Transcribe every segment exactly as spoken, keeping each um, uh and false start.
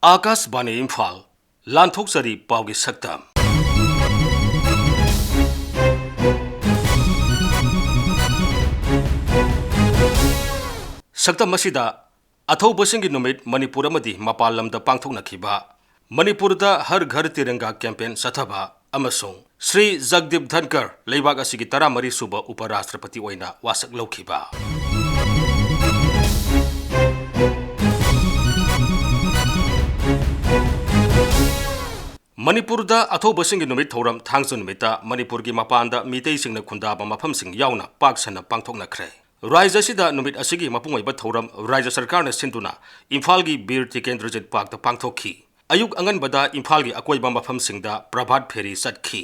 ꯑꯥꯀꯥꯁꯕꯥꯅꯤ ꯏꯝꯐꯥꯜ, ꯂꯥꯟꯊꯣꯛꯆꯔꯤ ꯄꯥꯎꯒꯤ ꯁꯛꯇꯝ꯫ ꯁꯛꯇꯝ ꯑꯁꯤꯗ ꯑꯊꯧꯕꯁꯤꯡꯒꯤ ꯅꯨꯃꯤꯠ ꯃꯅꯤꯄꯨꯔ ꯑꯃꯗꯤ ꯃꯄꯥꯟ ꯂꯝꯗ ꯄꯥꯡꯊꯣꯛꯅꯈꯤꯕ, ꯃꯅꯤꯄꯨꯔꯗ ꯍꯔ ꯘꯔ ꯇꯤꯔꯪꯒꯥ ꯀꯦꯝꯄꯦꯟ ꯆꯠꯊꯕ ꯑꯃꯁꯨꯡ ꯁ꯭ꯔꯤ ꯖꯒꯗꯤꯞ ꯙꯟꯀꯔ ꯂꯩꯕꯥꯛ ꯑꯁꯤꯒꯤ ꯇꯔꯥꯃꯔꯤ ꯁꯨꯕ ꯎꯄ ꯔꯥꯁꯇ꯭ꯔꯄꯇꯤ ꯑꯣꯏꯅ ꯋꯥꯁꯛ ꯂꯧꯈꯤꯕ꯫ ꯃꯅꯤꯄꯨꯔꯗ ꯑꯊꯧꯕꯁꯤꯡꯒꯤ ꯅꯨꯃꯤꯠ ꯊꯧꯔꯝ ꯊꯥꯡꯖ ꯅꯨꯃꯤꯠꯇ ꯃꯅꯤꯄꯨꯔꯒꯤ ꯃꯄꯥꯟꯗ ꯃꯤꯇꯩꯁꯤꯡꯅ ꯈꯨꯟꯗꯥꯕ ꯃꯐꯝꯁꯤꯡ ꯌꯥꯎꯅ ꯄꯥꯛ ꯁꯟꯅ ꯄꯥꯡꯊꯣꯛꯅꯈ꯭ꯔꯦ꯫ ꯔꯥꯖ꯭ꯌ ꯑꯁꯤꯗ ꯅꯨꯃꯤꯠ ꯑꯁꯤꯒꯤ ꯃꯄꯨꯡ ꯑꯣꯏꯕ ꯊꯧꯔꯝ ꯔꯥꯖ꯭ꯌ ꯁꯔꯀꯥꯔꯅ ꯁꯤꯟꯗꯨꯅ ꯏꯝꯐꯥꯜꯒꯤ ꯕꯤꯔ ꯇꯤꯀꯦꯟꯗ꯭ꯔꯖꯤꯠ ꯄꯥꯔꯛꯇ ꯄꯥꯡꯊꯣꯛꯈꯤ꯫ ꯑꯌꯨꯛ ꯑꯉꯟꯕꯗ ꯏꯝꯐꯥꯜꯒꯤ ꯑꯀꯣꯏꯕ ꯃꯐꯝꯁꯤꯡꯗ ꯄ꯭ꯔꯚꯥꯠ ꯐꯦꯔꯤ ꯆꯠꯈꯤ꯫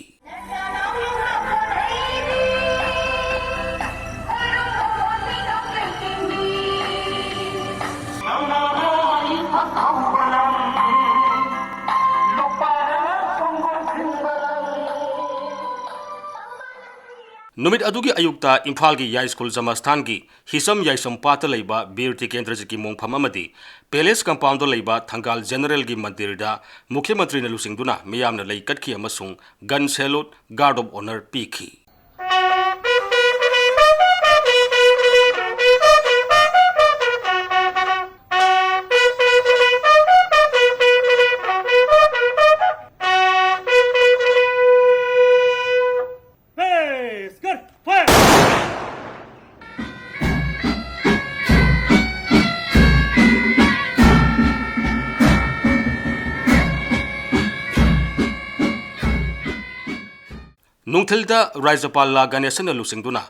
ꯅꯨꯃꯤꯠ ꯑꯗꯨꯒꯤ ꯑꯌꯨꯛꯇ ꯏꯝꯐꯥꯜꯒꯤ ꯌꯥꯏꯁ꯭ꯀꯨꯜ ꯖꯃꯁꯊꯥꯟꯒꯤ ꯍꯤꯁꯝ ꯌꯥꯏꯁꯝ ꯄꯥꯠꯇ ꯂꯩꯕ ꯕꯤꯔ ꯇꯤꯀꯦꯟꯗ꯭ꯔꯖꯤꯠꯀꯤ ꯃꯣꯡꯐꯝ ꯑꯃꯗꯤ ꯄꯦꯂꯦꯁ ꯀꯝꯄꯥꯎꯟꯗ ꯂꯩꯕ ꯊꯪꯒꯥꯜ ꯖꯦꯅꯔꯦꯜꯒꯤ ꯃꯟꯗꯤꯔꯗ ꯃꯨꯈ꯭ꯌ ꯃꯟꯇ꯭ꯔꯤꯅ ꯂꯨꯆꯤꯡꯗꯨꯅ ꯃꯤꯌꯥꯝꯅ ꯂꯩ ꯀꯠꯈꯤ ꯑꯃꯁꯨꯡ gun salute, guard of honour ꯄꯤꯈꯤ꯫ ꯅꯨꯡꯊꯤꯜꯗ ꯔꯥꯖ꯭ꯌꯄꯥꯜ ꯂꯥ ꯒꯅꯦꯁꯟꯅ ꯂꯨꯆꯤꯡꯗꯨꯅ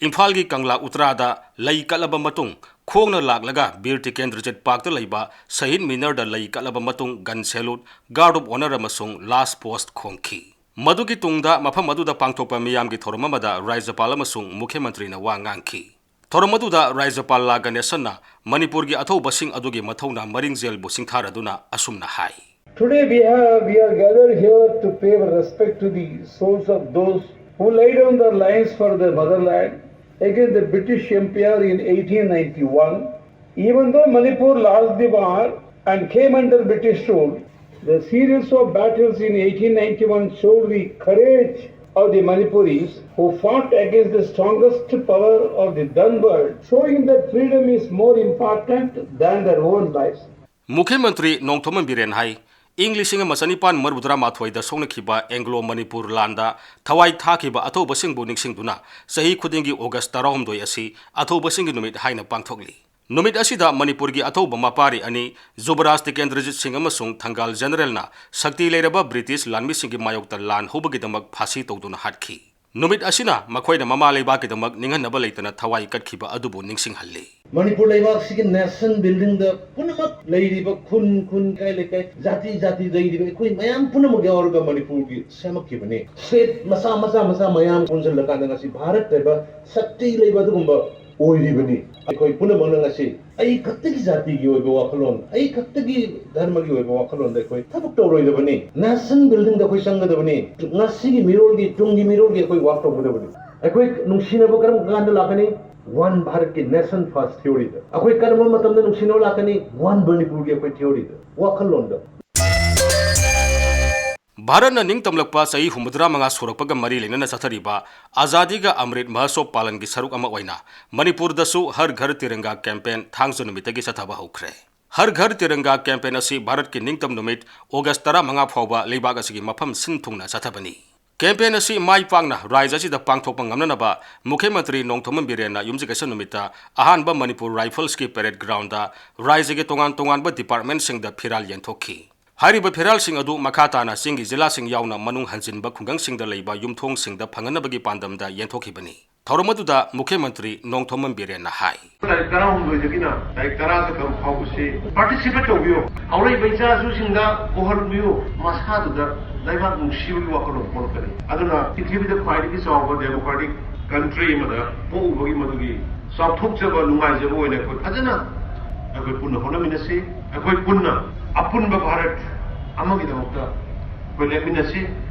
ꯏꯝꯐꯥꯜꯒꯤ ꯀꯪꯂꯥ ꯎꯇ꯭ꯔꯥꯗ ꯂꯩ ꯀꯠꯂꯕ ꯃꯇꯨꯡ, ꯈꯣꯡꯅ ꯂꯥꯛꯂꯒ ꯕꯤꯔ ꯇꯤꯀꯦꯟꯗ꯭ꯔꯖꯤꯠ ꯄꯥꯔꯛꯇ ꯂꯩꯕ ꯁꯍꯤꯗ ꯃꯤꯅꯔꯗ ꯂꯩ ꯀꯠꯂꯕ ꯃꯇꯨꯡ, gun salute, guard of honour ꯑꯃꯁꯨꯡ last post ꯈꯣꯡꯈꯤ꯫ ꯃꯗꯨꯒꯤ ꯇꯨꯡꯗ ꯃꯐꯝ ꯑꯗꯨꯗ ꯄꯥꯡꯊꯣꯛꯄ ꯃꯤꯌꯥꯝꯒꯤ ꯊꯧꯔꯝ ꯑꯃꯗ ꯔꯥꯖ꯭ꯌꯄꯥꯜ ꯑꯃꯁꯨꯡ ꯃꯨꯈ꯭ꯌ ꯃꯟꯇ꯭ꯔꯤꯅ ꯋꯥ ꯉꯥꯡꯈꯤ꯫ ꯊꯧꯔꯝ ꯑꯗꯨꯗ ꯔꯥꯖ꯭ꯌꯄꯥꯜ ꯂꯥ ꯒꯅꯦꯁꯟꯅ ꯃꯅꯤꯄꯨꯔꯒꯤ ꯑꯊꯧꯕꯁꯤꯡ ꯑꯗꯨꯒꯤ ꯃꯊꯧꯅꯥ ꯃꯔꯤꯡꯖꯦꯜꯕꯨ ꯁꯤꯡꯊꯥꯔꯗꯨꯅ ꯑꯁꯨꯝꯅ ꯍꯥꯏ꯫ Today we have, we are gathered here to pay our respect to the souls of those who laid down their lives for their motherland against the British Empire in eighteen ninety-one. Even though Manipur lost the war, and came under British rule. The series of battles in eighteen ninety-one showed the courage of the Manipuris who fought against the strongest power of the Dunbar, showing that freedom is more important than their own lives. ꯃꯨꯈ꯭ꯌ ꯃꯟꯇ꯭ꯔꯤ ꯅꯣꯡꯊꯣꯝꯕꯝ ꯕꯤꯔꯦꯟ ꯍꯥꯏ, ꯏꯪ ꯂꯤꯁꯤꯡ ꯑꯃ ꯆꯅꯤꯄꯥꯟ ꯃꯔꯤꯐꯨꯇꯔꯥ ꯃꯥꯊꯣꯏꯗ ꯁꯣꯛꯅꯈꯤꯕ Anglo Manipur ꯂꯥꯟꯗ ꯊꯋꯥꯏ ꯊꯥꯈꯤꯕ ꯑꯊꯧꯕꯁꯤꯡꯕꯨ ꯅꯤꯡꯁꯤꯡꯗꯨꯅ ꯆꯍꯤ ꯈꯨꯗꯤꯡꯒꯤ ꯑꯣꯒꯁ ꯇꯔꯥꯍꯨꯝꯗꯣꯏ ꯑꯁꯤ ꯑꯊꯧꯕꯁꯤꯡꯒꯤ ꯅꯨꯃꯤꯠ ꯍꯥꯏꯅ ꯄꯥꯡꯊꯣꯛꯂꯤ꯫ ꯅꯨꯃꯤꯠ ꯑꯁꯤꯗ ꯃꯅꯤꯄꯨꯔꯒꯤ ꯑꯊꯧꯕ ꯃꯄꯥꯔꯤ ꯑꯅꯤ, ꯖꯨꯕꯔꯥꯖ ꯇꯤꯀꯦꯟꯗ꯭ꯔꯖꯤꯠ ꯁꯤꯡ ꯑꯃꯁꯨꯡ ꯊꯪꯒꯥꯜ ꯖꯦꯅꯔꯦꯜꯅ ꯁꯛꯇꯤ ꯂꯩꯔꯕ ꯕ꯭ꯔꯤꯇꯤꯁ ꯂꯥꯟꯃꯤꯁꯤꯡꯒꯤ ꯃꯥꯌꯣꯛꯇ ꯂꯥꯟ ꯍꯧꯕꯒꯤꯗꯃꯛ ꯐꯥꯁꯤ ꯇꯧꯗꯨꯅ ꯍꯥꯠꯈꯤ꯫ ꯅꯨꯃꯤꯠ ꯑꯁꯤꯅ ꯃꯈꯣꯏꯅ ꯃꯃꯥ ꯂꯩꯕꯥꯛꯀꯤꯗꯃꯛ ꯅꯤꯡꯍꯟꯅꯕ ꯂꯩꯇꯅ ꯊꯋꯥꯏ ꯀꯠꯈꯤꯕ ꯑꯗꯨꯕꯨ ꯅꯤꯡꯁꯤꯡꯍꯜꯂꯤ꯫ ꯃꯅꯤꯄꯨꯔ ꯂꯩꯕꯥꯛꯁꯤꯒꯤ ꯅꯦꯁꯟ ꯕꯤꯜꯗꯤꯡꯗ ꯄꯨꯝꯅꯃꯛ ꯂꯩꯔꯤꯕ ꯈꯨꯟ ꯈꯨꯟ, ꯂꯩꯀꯥꯏ ꯂꯩꯀꯥꯏ, ꯖꯥꯇꯤ ꯖꯥꯇꯤ ꯂꯩꯔꯤꯕ ꯑꯩꯈꯣꯏ ꯃꯌꯥꯝ ꯄꯨꯝꯅꯃꯛ ꯌꯥꯎꯔꯒ ꯃꯅꯤꯄꯨꯔꯒꯤ ꯁꯦꯝꯃꯛꯈꯤꯕꯅꯤ꯫ ꯁ꯭ꯇꯦꯠ ꯃꯆꯥ ꯃꯆꯥ ꯃꯆꯥ ꯃꯌꯥꯝ ꯄꯨꯟꯁꯤꯜꯂꯀꯥꯟꯗ ꯉꯁꯤ ꯚꯥꯔꯠ ꯍꯥꯏꯕ ꯁꯛꯇꯤ ꯂꯩꯕ ꯑꯗꯨꯒꯨꯝꯕ ꯑꯣꯏꯔꯤꯕꯅꯤ꯫ ꯑꯩꯈꯣꯏ ꯄꯨꯝꯅꯃꯛꯅ ꯉꯁꯤ ꯑꯩ ꯈꯛꯇꯒꯤ ꯖꯥꯇꯤꯒꯤ ꯑꯣꯏꯕ ꯋꯥꯈꯜꯂꯣꯟ, ꯑꯩ ꯈꯛꯇꯒꯤ ꯙꯔꯃꯒꯤ ꯑꯣꯏꯕ ꯋꯥꯈꯜꯂꯣꯟꯗ ꯑꯩꯈꯣꯏ ꯊꯕꯛ ꯇꯧꯔꯣꯏꯗꯕꯅꯤ꯫ ꯅꯦꯁꯟ ꯕꯤꯜꯗꯤꯡꯗ ꯑꯩꯈꯣꯏ ꯆꯪꯒꯗꯕꯅꯤ꯫ ꯉꯁꯤꯒꯤ ꯃꯤꯔꯣꯜꯒꯤ, ꯇꯨꯡꯒꯤ ꯃꯤꯔꯣꯜꯒꯤ ꯑꯩꯈꯣꯏ ꯋꯥꯛ ꯇꯧꯒꯗꯕꯅꯤ꯫ ꯑꯩꯈꯣꯏ ꯅꯨꯡꯁꯤꯅꯕ ꯀꯔꯝ ꯀꯥꯟꯗ ꯂꯥꯛꯀꯅꯤ? ꯋꯥꯟ ꯚꯥꯔꯠꯀꯤ ꯅꯦꯁꯟ ꯐꯥꯔꯁ ꯊꯤꯑꯣꯔꯤꯗ꯫ ꯑꯩꯈꯣꯏ ꯀꯔꯝꯕ ꯃꯇꯝꯗ ꯅꯨꯡꯁꯤꯅꯕ ꯂꯥꯛꯀꯅꯤ? ꯋꯥꯟ ꯃꯅꯤꯄꯨꯔꯒꯤ ꯑꯩꯈꯣꯏ ꯊꯤꯑꯣꯔꯤꯗ, ꯋꯥꯈꯜꯂꯣꯟꯗ꯫ ꯚꯥꯔꯠꯅ ꯅꯤꯡꯇꯝꯂꯛꯄ ꯆꯍꯤ ꯍꯨꯝꯐꯨꯇꯔꯥ ꯃꯉꯥ ꯁꯨꯔꯛꯄꯒ ꯃꯔꯤ ꯂꯩꯅꯅ ꯆꯠꯊꯔꯤꯕ ꯑꯖꯥꯗꯤ ꯀꯥ ꯑꯃ꯭ꯔꯤꯠ ꯃꯍꯣꯠꯁꯕ ꯄꯥꯂꯟꯒꯤ ꯁꯔꯨꯛ ꯑꯃ ꯑꯣꯏꯅ ꯃꯅꯤꯄꯨꯔꯗꯁꯨ ꯍꯔ ꯘꯔ ꯇꯤꯔꯪꯒꯥ ꯀꯦꯝꯄꯦꯟ ꯊꯥꯡꯖ ꯅꯨꯃꯤꯠꯇꯒꯤ ꯆꯠꯊꯕ ꯍꯧꯈ꯭ꯔꯦ꯫ ꯍꯔ ꯘꯔ ꯇꯤꯔꯪꯒꯥ ꯀꯦꯝꯄꯦꯟ ꯑꯁꯤ ꯚꯥꯔꯠꯀꯤ ꯅꯤꯡꯇꯝ ꯅꯨꯃꯤꯠ ꯑꯣꯒꯁ ꯇꯔꯥꯃꯉꯥ ꯐꯥꯎꯕ ꯂꯩꯕꯥꯛ ꯑꯁꯤꯒꯤ ꯃꯐꯝ ꯁꯤꯟ ꯊꯨꯡꯅ ꯆꯠꯊꯕꯅꯤ꯫ ꯀꯦꯝꯄꯦꯟ ꯑꯁꯤ ꯃꯥꯏ ꯄꯥꯛꯅ ꯔꯥꯖ꯭ꯌ ꯑꯁꯤꯗ ꯄꯥꯡꯊꯣꯛꯄ ꯉꯝꯅꯅꯕ ꯃꯨꯈ꯭ꯌ ꯃꯟꯇ꯭ꯔꯤ ꯅꯣꯡꯊꯣꯝꯕꯝ ꯕꯤꯔꯦꯟꯅ ꯌꯨꯝꯖꯀꯩꯁ ꯅꯨꯃꯤꯠꯇ ꯑꯍꯥꯟꯕ ꯃꯅꯤꯄꯨꯔ ꯔꯥꯏꯐꯜꯁꯀꯤ ꯄꯦꯔꯦꯗ ꯒ꯭ꯔꯥꯎꯟꯗ ꯔꯥꯖ꯭ꯌꯒꯤ ꯇꯣꯉꯥꯟ ꯇꯣꯉꯥꯟꯕ ꯗꯤꯄꯥꯔꯠꯃꯦꯟꯠꯁꯤꯡꯗ ꯐꯤꯔꯥꯜ ꯌꯦꯟꯊꯣꯛꯈꯤ꯫ ꯍꯥꯏꯔꯤꯕ ꯐꯤꯔꯥꯜꯁꯤꯡ ꯑꯗꯨ ꯃꯈꯥ ꯇꯥꯅ ꯆꯤꯡꯒꯤ ꯖꯤꯂꯥꯁꯤꯡ ꯌꯥꯎꯅ ꯃꯅꯨꯡ ꯍꯟꯖꯤꯟꯕ ꯈꯨꯡꯒꯪꯁꯤꯡꯗ ꯂꯩꯕ ꯌꯨꯝꯊꯣꯡꯁꯤꯡꯗ ꯐꯪꯍꯟꯅꯕꯒꯤ ꯄꯥꯟꯗꯝꯗ ꯌꯦꯟꯊꯣꯛꯈꯤꯕꯅꯤ꯫ ꯊꯧꯔꯝ ꯑꯗꯨꯗ ꯃꯨꯈ꯭ꯌ ꯃꯟꯇ꯭ꯔꯤ ꯅꯣꯡꯊꯣꯝꯕꯝ ꯕꯤꯔꯦꯟꯅ ꯍꯥꯏ꯫ ꯇꯥꯔꯤꯛ ꯇꯔꯥꯍꯨꯝꯗꯣꯏꯗꯒꯤꯅ ꯇꯥꯔꯤꯛ ꯇꯔꯥ ꯐꯥꯎꯕꯁꯤ participate ꯇꯧꯕꯤꯌꯨ꯫ ꯍꯧꯔꯛꯏꯕ ꯏꯆꯥ ꯏꯁꯨꯁꯤꯡꯗ ꯎꯍꯟꯕꯤꯌꯨ꯫ ꯃꯁꯥꯗꯨꯗ ꯂꯩꯕꯥꯛ ꯅꯨꯡꯁꯤꯕꯒꯤ ꯋꯥꯈꯜꯂꯣꯟ ꯄꯣꯛꯂꯛꯀꯅꯤ꯫ ꯑꯗꯨꯅ ꯄ꯭ꯔꯤꯊꯤꯕꯤꯗ ꯈ꯭ꯋꯥꯏꯗꯒꯤ ꯆꯥꯎꯕ democratic country ꯑꯃꯗ ꯄꯣꯛꯎꯕꯒꯤ ꯃꯗꯨꯒꯤ ꯆꯥꯎꯊꯣꯛꯆꯕ, ꯅꯨꯡꯉꯥꯏꯖꯕ ꯑꯣꯏꯅ ꯑꯩꯈꯣꯏ ꯐꯖꯅ ꯑꯩꯈꯣꯏ ꯄꯨꯟꯅ ꯍꯣꯠꯅꯃꯤꯟꯅꯁꯤ꯫ ꯑꯩꯈꯣꯏ ꯄꯨꯟꯅ ꯑꯄꯨꯟꯕ ꯚꯥꯔꯠ ꯑꯃꯒꯤꯗꯃꯛꯇ ꯑꯩꯈꯣꯏ ꯂꯦꯞꯃꯤꯟꯅꯁꯤ꯫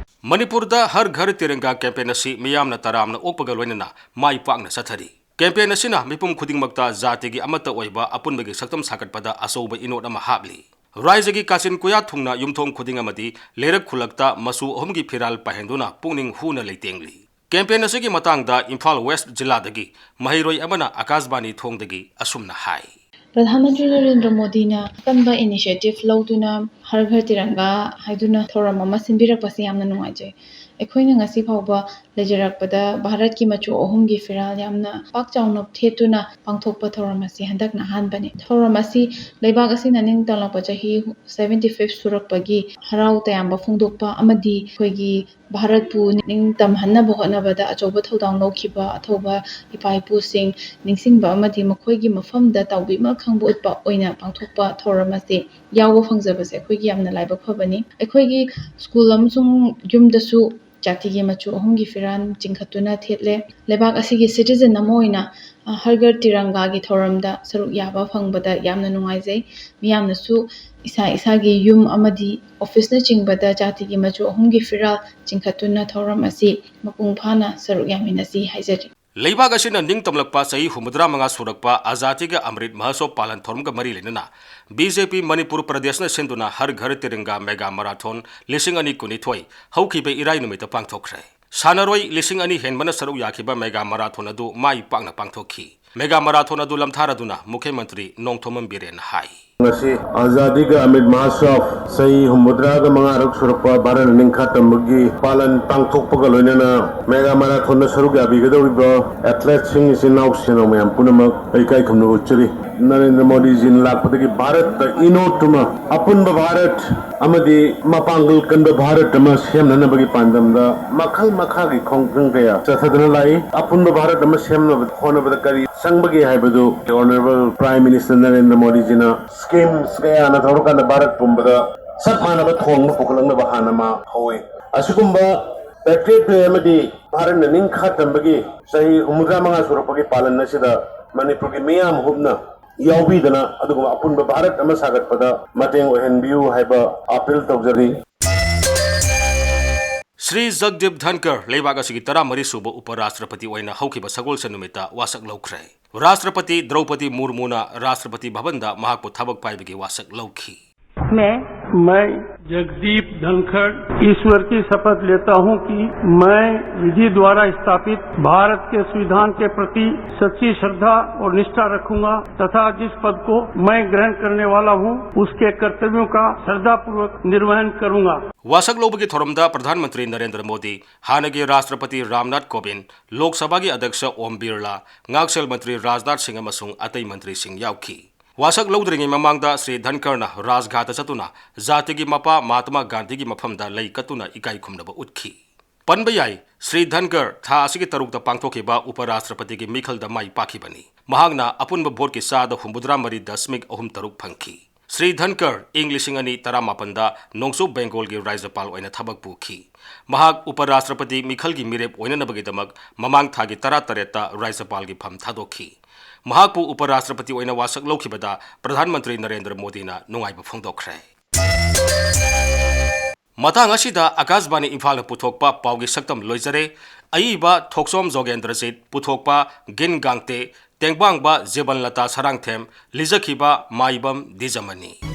ꯃꯅꯤꯄꯨꯔꯗ ꯍꯔ ꯘꯔ ꯇꯤꯔꯪꯒꯥ ꯀꯦꯝꯄꯦꯟ ꯑꯁꯤ ꯃꯤꯌꯥꯝꯅ ꯇꯔꯥꯝꯅ ꯑꯣꯛꯄꯒ ꯂꯣꯏꯅꯅ ꯃꯥꯏ ꯄꯥꯛꯅ ꯆꯠꯊꯔꯤ꯫ ꯀꯦꯝꯄꯦꯟ ꯑꯁꯤꯅ ꯃꯤꯄꯨꯝ ꯈꯨꯗꯤꯡꯃꯛꯇ ꯖꯥꯇꯤꯒꯤ ꯑꯃꯠꯇ ꯑꯣꯏꯕ ꯑꯄꯨꯟꯕꯒꯤ ꯁꯛꯇꯝ ꯁꯥꯒꯠꯄꯗ ꯑꯆꯧꯕ ꯏꯅꯣꯠ ꯑꯃ ꯍꯥꯞꯂꯤ꯫ ꯔꯥꯏꯖꯒꯤ ꯀꯥꯆꯤꯟ ꯀꯣꯌꯥ ꯊꯨꯡꯅ ꯌꯨꯝꯊꯣꯡ ꯈꯨꯗꯤꯡ ꯑꯃꯗꯤ ꯂꯩꯔꯛ ꯈꯨꯜꯂꯛꯇ ꯃꯆꯨ ꯑꯍꯨꯝꯒꯤ ꯐꯤꯔꯥꯜ ꯄꯥꯏꯍꯟꯗꯨꯅ ꯄꯨꯛꯅꯤꯡ ꯍꯨꯅ ꯂꯩꯇꯦꯡꯂꯤ꯫ ꯀꯦꯝꯄꯦꯟ ꯑꯁꯤꯒꯤ ꯃꯇꯥꯡꯗ ꯏꯝꯐꯥꯜ ꯋꯦꯁ꯭ꯠ ꯖꯤꯂꯥꯗꯒꯤ ꯃꯍꯩꯔꯣꯏ ꯑꯃꯅ ꯑꯀꯥꯁꯕꯥꯅꯤ ꯊꯣꯡꯗꯒꯤ ꯑꯁꯨꯝꯅ ꯍꯥꯏ꯫ ꯄ꯭ꯔꯙꯥꯟ ꯃꯟꯇ꯭ꯔꯤ ꯅꯔꯦꯟꯗ꯭ꯔ ꯃꯣꯗꯤꯅ ꯑꯀꯟꯕ initiative ꯂꯧꯗꯨꯅ ꯍꯔ ꯘꯔ ꯇꯤꯔꯪꯒꯥ ꯍꯥꯏꯗꯨꯅ ꯊꯧꯔꯝ ꯑꯃ ꯁꯤꯟꯕꯤꯔꯛꯄꯁꯦ ꯌꯥꯝꯅ ꯅꯨꯡꯉꯥꯏꯖꯩ꯫ ꯑꯩꯈꯣꯏꯅ ꯉꯁꯤ ꯐꯥꯎꯕ ꯂꯩꯖꯔꯛꯄꯗ ꯚꯥꯔꯠꯀꯤ ꯃꯆꯨ ꯑꯍꯨꯝꯒꯤ ꯐꯤꯔꯥꯜ ꯌꯥꯝꯅ ꯄꯥꯛ ꯆꯥꯎꯅ ꯊꯦꯠꯇꯨꯅ ꯄꯥꯡꯊꯣꯛꯄ ꯊꯧꯔꯝ ꯑꯁꯤ ꯍꯟꯗꯛꯅ ꯑꯍꯥꯟꯕꯅꯤ꯫ ꯊꯧꯔꯝ ꯑꯁꯤ ꯂꯩꯕꯥꯛ ꯑꯁꯤꯅ ꯅꯤꯡꯇꯝꯂꯛꯄ ꯆꯍꯤ seventy five ꯁꯨꯔꯛꯄꯒꯤ ꯍꯔꯥꯎ ꯇꯌꯥꯝꯕ ꯐꯣꯡꯗꯣꯛꯄ ꯑꯃꯗꯤ ꯑꯩꯈꯣꯏꯒꯤ ꯚꯥꯔꯠꯄꯨ ꯅꯤꯡꯇꯝꯍꯟꯅꯕ ꯍꯣꯠꯅꯕꯗ ꯑꯆꯧꯕ ꯊꯧꯗꯥꯡ ꯂꯧꯈꯤꯕ ꯑꯊꯧꯕ ꯏꯄꯥ ꯏꯄꯨꯁꯤꯡ ꯅꯤꯡꯁꯤꯡꯕ ꯑꯃꯗꯤ ꯃꯈꯣꯏꯒꯤ ꯃꯐꯝꯗ ꯇꯥꯎꯕꯤꯃꯛ ꯈꯪꯕ ꯎꯠꯄ ꯑꯣꯏꯅ ꯄꯥꯡꯊꯣꯛꯄ ꯊꯧꯔꯝ ꯑꯁꯤ ꯌꯥꯎꯕ ꯐꯪꯖꯕꯁꯦ ꯑꯩꯈꯣꯏꯒꯤ ꯌꯥꯝꯅ ꯂꯥꯏꯕꯛ ꯐꯕꯅꯤ꯫ ꯑꯩꯈꯣꯏꯒꯤ ꯁ꯭ꯀꯨꯜ ꯑꯃꯁꯨꯡ ꯌꯨꯝꯗꯁꯨ ꯖꯥꯇꯤꯒꯤ ꯃꯆꯨ ꯑꯍꯨꯝꯒꯤ ꯐꯤꯔꯥꯜ ꯆꯤꯡꯈꯠꯇꯨꯅ ꯊꯦꯠꯂꯦ꯫ ꯂꯩꯕꯥꯛ ꯑꯁꯤꯒꯤ citizen ꯑꯃ ꯑꯣꯏꯅ, ꯑ, ꯍꯔ ꯘꯔ ꯇꯤꯔꯪꯒꯥꯒꯤ ꯊꯧꯔꯝꯗ ꯁꯔꯨꯛ ꯌꯥꯕ ꯐꯪꯕꯗ ꯌꯥꯝꯅ ꯅꯨꯡꯉꯥꯏꯖꯩ꯫ ꯃꯤꯌꯥꯝꯅꯁꯨ ꯏꯁꯥ ꯏꯁꯥꯒꯤ ꯌꯨꯝ ꯑꯃꯗꯤ officeꯅꯆꯤꯡꯕꯗ ꯖꯥꯇꯤꯒꯤ ꯃꯆꯨ ꯑꯍꯨꯝꯒꯤ ꯐꯤꯔꯥꯜ ꯆꯤꯡꯈꯠꯇꯨꯅ ꯊꯧꯔꯝ ꯑꯁꯤ ꯃꯄꯨꯡ ꯐꯥꯅ ꯁꯔꯨꯛ ꯌꯥꯃꯤꯟꯅꯁꯤ ꯍꯥꯏꯖꯔꯤ꯫ ꯂꯩꯕꯥꯛ ꯑꯁꯤꯅ ꯅꯤꯡꯇꯝꯂꯛꯄ ꯆꯍꯤ ꯍꯨꯝꯐꯨꯇꯔꯥ ꯃꯉꯥ ꯁꯨꯔꯛꯄ ꯑꯖꯥꯗꯤ ꯀꯥ ꯑꯃ꯭ꯔꯤꯠ ꯃꯍꯣꯠꯁꯕ ꯄꯥꯂꯟ ꯊꯧꯔꯝꯒ ꯃꯔꯤ ꯂꯩꯅꯅ BJP ꯃꯅꯤꯄꯨꯔ ꯄ꯭ꯔꯗꯦꯁꯅ ꯁꯤꯟꯗꯨꯅ ꯍꯔ ꯘꯔ ꯇꯤꯔꯪꯒꯥ mega marathon ꯂꯤꯁꯤꯡ ꯑꯅꯤ ꯀꯨꯟꯅꯤꯊꯣꯏ ꯍꯧꯈꯤꯕ ꯏꯔꯥꯏ ꯅꯨꯃꯤꯠꯇ ꯄꯥꯡꯊꯣꯛꯈ꯭ꯔꯦ꯫ ꯁꯥꯟꯅꯔꯣꯏ ꯂꯤꯁꯤꯡ ꯑꯅꯤ ꯍꯦꯟꯕꯅ ꯁꯔꯨꯛ ꯌꯥꯈꯤꯕ mega marathon ꯑꯗꯨ ꯃꯥꯏ ꯄꯥꯛꯅ ꯄꯥꯡꯊꯣꯛꯈꯤ꯫ Mega marathon ꯑꯗꯨ ꯂꯝꯊꯥꯔꯗꯨꯅ ꯃꯨꯈ꯭ꯌ ꯃꯟꯇ꯭ꯔꯤ ꯅꯣꯡꯊꯣꯝꯕꯝ ꯕꯤꯔꯦꯟꯅ ꯍꯥꯏ꯫ ꯉꯁꯤ ꯑꯖꯥꯗꯤ ꯀꯥ ꯑꯃ꯭ꯔꯤꯠ ꯃꯍꯣꯠꯁꯕ ꯆꯍꯤ ꯍꯨꯝꯐꯨꯇꯔꯥꯒ ꯃꯉꯥꯔꯛ ꯁꯨꯔꯛꯄ ꯚꯥꯔꯠꯅ ꯅꯤꯡꯈꯥ ꯇꯝꯕꯒꯤ ꯄꯥꯂꯟ ꯄꯥꯡꯊꯣꯛꯄꯒ ꯂꯣꯏꯅꯅ mega marathonꯗ ꯁꯔꯨꯛ ꯌꯥꯕꯤꯒꯗꯧꯔꯤꯕ athleteꯁꯤꯡ, ꯏꯆꯤꯟ ꯏꯅꯥꯎꯁꯤꯡ ꯃꯌꯥꯝ ꯄꯨꯝꯅꯃꯛ ꯑꯩ ꯏꯀꯥꯏ ꯈꯨꯝꯅꯕ ꯎꯠꯆꯔꯤ꯫ ꯅꯔꯦꯟꯗ꯭ꯔ ꯃꯣꯗꯤꯖꯤꯅ ꯂꯥꯛꯄꯗꯒꯤ ꯚꯥꯔꯠꯇ ꯏꯅꯣꯠꯇꯨꯃ ꯑꯄꯨꯟꯕ ꯚꯥꯔꯠ ꯑꯃꯗꯤ ꯃꯄꯥꯡꯒꯜ ꯀꯟꯕ ꯚꯥꯔꯠ ꯑꯃ ꯁꯦꯝꯅꯅꯕꯒꯤ ꯄꯥꯟꯗꯝꯗ ꯃꯈꯜ ꯃꯈꯥꯒꯤ ꯈꯣꯡꯊꯥꯡ ꯀꯌꯥ ꯆꯠꯊꯗꯨꯅ ꯂꯥꯛꯏ꯫ ꯑꯄꯨꯟꯕ ꯚꯥꯔꯠ ꯑꯃ ꯁꯦꯝꯅꯕ ꯍꯣꯠꯅꯕꯗ ꯀꯔꯤ ꯆꯪꯕꯒꯦ ꯍꯥꯏꯕꯗꯨ Honourable Prime Minister Narendra ꯃꯣꯗꯤꯖꯤꯅ schemes ꯀꯌꯥꯅ ꯇꯧꯔꯀꯥꯟꯗ ꯚꯥꯔꯠ ꯄꯨꯝꯕꯗ ꯆꯞ ꯃꯥꯟꯅꯕ ꯊꯣꯡ ꯑꯃ ꯄꯨꯈꯠꯂꯛꯅꯕ ꯍꯥꯟꯅ ꯃꯥ ꯍꯧꯏ꯫ ꯑꯁꯤꯒꯨꯝꯕ Patriot Day ꯑꯃꯗꯤ ꯚꯥꯔꯠꯅ ꯅꯤꯡꯈꯥ ꯇꯝꯕꯒꯤ ꯆꯍꯤ ꯍꯨꯝꯐꯨꯇꯔꯥ ꯃꯉꯥ ꯁꯨꯔꯛꯄꯒꯤ ꯄꯥꯂꯟ ꯑꯁꯤꯗ ꯃꯅꯤꯄꯨꯔꯒꯤ ꯃꯤꯌꯥꯝ ꯍꯨꯞꯅ ꯌꯥꯎꯕꯤꯗꯅ ꯑꯗꯨꯒꯨꯝꯕ ꯑꯄꯨꯟꯕ ꯚꯥꯔꯠ ꯑꯃ ꯁꯥꯒꯠꯄꯗ ꯃꯇꯦꯡ ꯑꯣꯏꯍꯟꯕꯤꯌꯨ ꯍꯥꯏꯕ appeal ꯇꯧꯖꯔꯤ꯫ ꯁ꯭ꯔꯤ ꯖꯒꯗꯤꯞ ꯙꯟꯀꯔ ꯂꯩꯕꯥꯛ ꯑꯁꯤꯒꯤ ꯇꯔꯥꯃꯔꯤ ꯁꯨꯕ ꯎꯄ ꯔꯥꯁꯇ꯭ꯔꯄꯇꯤ ꯑꯣꯏꯅ ꯍꯧꯈꯤꯕ ꯁꯒꯣꯜꯁꯦꯟ ꯅꯨꯃꯤꯠꯇ ꯋꯥꯁꯛ ꯂꯧꯈ꯭ꯔꯦ꯫ ꯔꯥꯁꯇ꯭ꯔꯄꯇꯤ ꯗ꯭ꯔꯧꯄꯗꯤ ꯃꯨꯔꯃꯨꯅ ꯔꯥꯁꯇ꯭ꯔꯄꯇꯤ ꯚꯕꯟꯗ ꯃꯍꯥꯛꯄꯨ ꯊꯕꯛ ꯄꯥꯏꯕꯒꯤ ꯋꯥꯁꯛ ꯂꯧꯈꯤ꯫ मैं मैं जगदीप धनखड़ ईश्वर की शपथ लेता हूं कि मैं विधि द्वारा स्थापित भारत के संविधान के प्रति सच्ची श्रद्धा और निष्ठा रखूंगा तथा जिस पद को मैं ग्रहण करने वाला हूं, उसके कर्तव्यों का श्रद्धापूर्वक निर्वहन करूंगा। ꯋꯥꯁꯛ ꯂꯧꯕꯒꯤ ꯊꯧꯔꯝꯗ ꯄ꯭ꯔꯙꯥꯟ ꯃꯟꯇ꯭ꯔꯤ ꯅꯔꯦꯟꯗ꯭ꯔ ꯃꯣꯗꯤ, ꯍꯥꯟꯅꯒꯤ ꯔꯥꯁꯇ꯭ꯔꯄꯇꯤ ꯔꯥꯝꯅꯥꯊ ꯀꯣꯕꯤꯟꯗ, ꯂꯣꯛ ꯁꯚꯥꯒꯤ ꯑꯗ꯭ꯌꯛꯁ ꯑꯣꯝ ꯕꯤꯔꯂꯥ, ꯉꯥꯛꯁꯦꯜ ꯃꯟꯇ꯭ꯔꯤ ꯔꯥꯖꯅꯥꯊ ꯁꯤꯡꯍ ꯑꯃꯁꯨꯡ ꯑꯇꯩ ꯃꯟꯇ꯭ꯔꯤꯁꯤꯡ ꯌꯥꯎꯈꯤ꯫ ꯋꯥꯁꯛ ꯂꯧꯗ꯭ꯔꯤꯉꯩ ꯃꯃꯥꯡꯗ ꯁ꯭ꯔꯤ ꯙꯟꯀꯔꯅ ꯔꯥꯖꯘꯥꯠꯇ ꯆꯠꯇꯨꯅ ꯖꯥꯇꯤꯒꯤ ꯃꯄꯥ ꯃꯍꯥꯇꯃꯥ ꯒꯥꯟꯙꯤꯒꯤ ꯃꯐꯝꯗ ꯂꯩ ꯀꯠꯇꯨꯅ ꯏꯀꯥꯏ ꯈꯨꯝꯅꯕ ꯎꯠꯈꯤ꯫ ꯄꯟꯕ ꯌꯥꯏ, ꯁ꯭ꯔꯤ ꯙꯟꯀꯔ ꯊꯥ ꯑꯁꯤꯒꯤ ꯇꯔꯨꯛꯇ ꯄꯥꯡꯊꯣꯛꯈꯤꯕ ꯎꯄ ꯔꯥꯁꯇ꯭ꯔꯄꯇꯤꯒꯤ ꯃꯤꯈꯜꯗ ꯃꯥꯏ ꯄꯥꯛꯈꯤꯕꯅꯤ꯫ ꯃꯍꯥꯛꯅ ꯑꯄꯨꯟꯕ ꯚꯣꯠꯀꯤ ꯆꯥꯗ ꯍꯨꯝꯐꯨꯇꯔꯥ ꯃꯔꯤ ꯗꯁꯃꯤꯛ ꯑꯍꯨꯝ ꯇꯔꯨꯛ ꯐꯪꯈꯤ꯫ ꯁ꯭ꯔꯤ ꯙꯟꯀꯔ ꯏꯪ ꯂꯤꯁꯤꯡ ꯑꯅꯤ ꯇꯔꯥꯃꯥꯄꯟꯗ ꯅꯣꯡꯆꯨꯞ ꯕꯦꯡꯒꯣꯜꯒꯤ ꯔꯥꯖ꯭ꯌꯄꯥꯜ ꯑꯣꯏꯅ ꯊꯕꯛ ꯄꯨꯈꯤ꯫ ꯃꯍꯥꯛ ꯎꯄ ꯔꯥꯁꯇ꯭ꯔꯄꯇꯤ ꯃꯤꯈꯜꯒꯤ ꯃꯤꯔꯦꯞ ꯑꯣꯏꯅꯅꯕꯒꯤꯗꯃꯛ ꯃꯃꯥꯡ ꯊꯥꯒꯤ ꯇꯔꯥꯇꯔꯦꯠꯇ ꯔꯥꯖ꯭ꯌꯄꯥꯜꯒꯤ ꯐꯝ ꯊꯥꯗꯣꯛꯈꯤ꯫ ꯃꯍꯥꯛꯄꯨ ꯎꯄ ꯔꯥꯁꯇ꯭ꯔꯄꯇꯤ ꯑꯣꯏꯅ ꯋꯥꯁꯛ ꯂꯧꯈꯤꯕꯗ ꯄ꯭ꯔꯙꯥꯟ ꯃꯟꯇ꯭ꯔꯤ ꯅꯔꯦꯟꯗ꯭ꯔ ꯃꯣꯗꯤꯅ ꯅꯨꯡꯉꯥꯏꯕ ꯐꯣꯡꯗꯣꯛꯈ꯭ꯔꯦ꯫ ꯃꯇꯥꯡ ꯑꯁꯤꯗ ꯑꯀꯥꯁꯕꯥꯅꯤ ꯏꯝꯐꯥꯜꯅ ꯄꯨꯊꯣꯛꯄ ꯄꯥꯎꯒꯤ ꯁꯛꯇꯝ ꯂꯣꯏꯖꯔꯦ꯫ ꯑꯏꯕ ꯊꯣꯛꯆꯣꯝ ꯖꯣꯒꯦꯟꯗ꯭ꯔꯖꯤꯠ, ꯄꯨꯊꯣꯛꯄ ꯒꯤꯟ ꯒꯥꯡꯇꯦ, ꯇꯦꯡꯕꯥꯡꯕ ꯖꯤꯕꯟꯂꯇꯥ ꯁꯔꯥꯡꯊꯦꯝ, ꯂꯤꯖꯈꯤꯕ ꯃꯥꯏꯕꯝ ꯗꯤꯖꯃꯅꯤ꯫